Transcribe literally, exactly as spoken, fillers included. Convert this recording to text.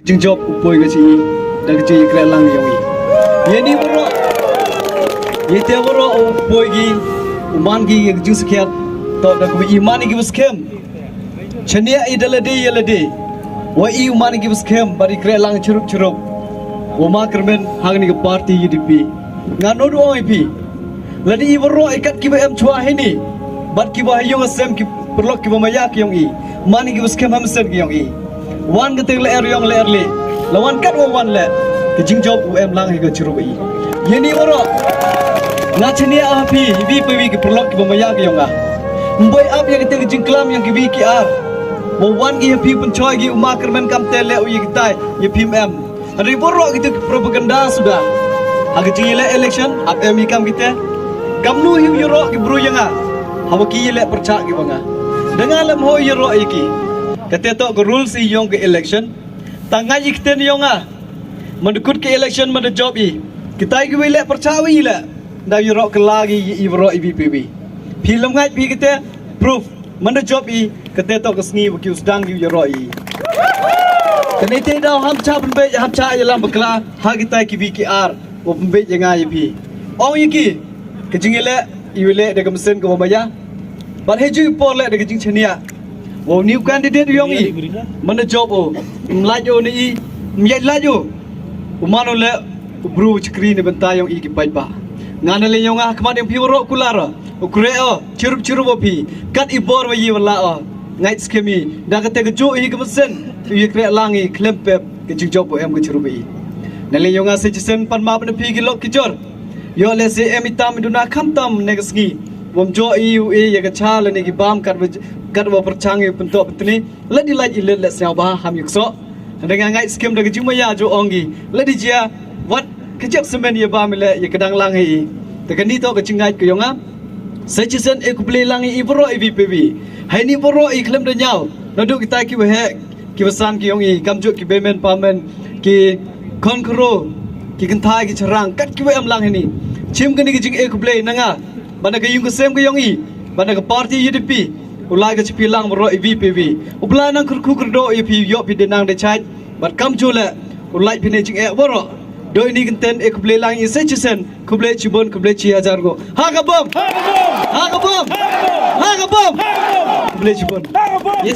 Jingjop u poi ka jingïakhleh lang ïa u. Ïa ni baroh, ïa te baroh u poi ki, u man ki ka jingsakhiat. To da kaba i man ki ba skhem. Chaniah i da lade ïa lade. Wa i u man ki ba skhem bad i khleh lang chirup chirup. Wa ma kyrmen ha kani ka party U D P. Nga nud u ong ïa phi. Lada i baroh i kat kiba em chwa hini bad kiba ha ïung ha sem ki paralok kiba maya ki ïong i. Man kiba skhem ha mynsiem ki ïong i. Wan ka teng lyer ïong lyer leh. La wan kat wa wan leh. Ka jingjop u em lang hi ka chirup i. Ïa ni baroh. Nga chaniah ha phi hi phi phi ki paralok kiba maya ki ïong nga. Mboi ap ïa ka teng ka jingklam ïong ki wi ki ar. Wa wan ki ha phi pynchoi ki u ma kyrmen kam te leh u ïa ki tai ïa phi em. Hynrei baroh kito ki propaganda suda. Ha ka jingïaleh election ap em i kam kite. Kamnu hi u ïaroh ki bru ïa nga. Haba ki ïaleh pyrchah ki ba nga. Da nga lem ho ïaroh ïa ki. Kate toh ka rules i ïong ka election. Tang nga i kten ïong nga. Man da kut ka election man da jop i. Kitai ki wei leh pyrchah wei leh. Da ïaroh ka la ki i baroh i bi pi bi. Phi lem ngai phi kite proof. Man da jop i kate toh ka sngi ba ki u sdang ki u ïaroh i. Kane te daw ham cha pynbeit ham cha ïalam bakla ha kitai ki wi ki ar. Wa pynbeit ïa nga ïa phi. Ong ïa ki ka jingïaleh i u leh da ka mynsiem ka wa maya. Bad he ju i por leh da ka jingchaniah. Wa u new candidate u ïong i man da jop u. Mlaj u na i. Mlaj laj u. U man u leh u bru chakri ne bynta ïong i ki paidbah. Nga na le ïong nga ha khmat ïong phi waroh kular. U kre o chirup chirup o phi kat i bor wa yi wa la o. Ngai skhem i da kate ka ju i ka mynsiem. U yi kre lang i khlem pep ka jingjop u em ka chirup i. Na le ïong nga se chisen pan map na phi ki lok ki jor. Ïoh le se em i tam i duna kham tam ne ka sngi. Wam jo i u e ïa ka cha le ne ki bam kat wa kat wa pyrchang i pyntok pyntni. Leh di laj i leh leh sñiaw ba ham yuk so. Hynda nga ngai skhem da ka jingmaya ju ong gi. Leh di jia wat ka jak semen ïa ba mi leh ïa ka dang lang hi. Te ka ni to ka jingngait ka yong nga. Sa chisen e kublei lang i baroh i bi pe bi. Hai ni baroh i khlem da ñiaw. Na du kita ki wa heh ki wa san ki yong i kam juk ki bemen pamen ki khon khro ki kynthai ki charang kat ki wa em lang hi ni. Chim ka ni ka jing e kublei na nga. Bana ka yung ka sem ka yong i. Bana ka party U D P. U lai ka chipi lang baroh i bi pe bi. U Blai nang kyrkhu kyrdoh ïa phi ïoh phi de nang de chait. Bad kam ju leh u lai phi ne jingeh baroh. Doi ni kynten e khublei lang i se chisen khublei chibun khublei chi hajar go. Ha ka bom. Ha ka bom. Ha ka bom. Khublei chibun. Ye